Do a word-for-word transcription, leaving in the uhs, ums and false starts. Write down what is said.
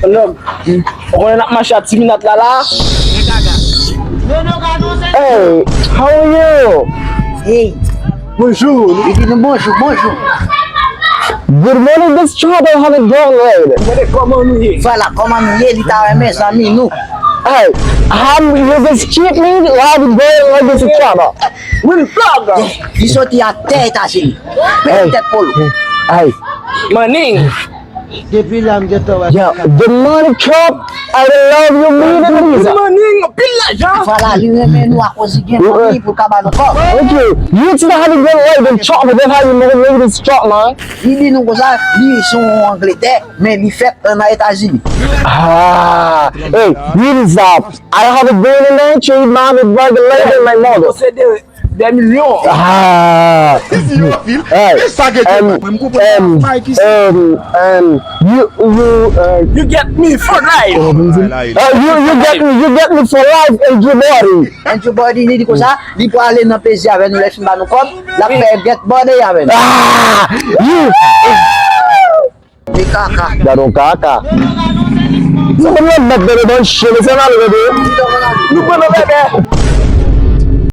Nèg, ou konnen n ap mache ak ti minat la la. Hey, how are you? Hey, bonjou. Li di nou bonjou, bonjou. Good morning, Miss Trouble. How it going, lady? Mwen, kòman nou ye? Vwala, kòman nou ye? Li ta renmen zanmi nou. Hey, how you just cheat me? How it going, Miss Trouble? Real plug. Li soti atè Etazini. Pete tèt polo. Hey. Maning. Depi la m gentan wè. Yo, the money cup, I love you, Mona Lisa. Maning, pil lajan. Vwala, li renmen nou akoz li gen fanmi pou l ka ba nou kòb. Okay, you tell how to get away the chop, but then how you know maybe this chop, man? Li di nou konsa, li se yon Angletè, men li fèt ann Etazini. Ah, hey, you deserve. I have a good night, you mom, and brother, lady, my mother. Posede de milyon. Ah. Hey, um, um, um, um, you, you, uh, you get me for life. Uh, you, you get me, you get me for life and your body. And your body, li di konsa, li pou ale nan plezi avè nou, lè fin ba nou kòb, l ap fè get body avè nou. Ah, you. Li kaka. Gad on kaka. Se moun nan mèt bebe ban chen, se mal bebe. Nou pran nan bebe.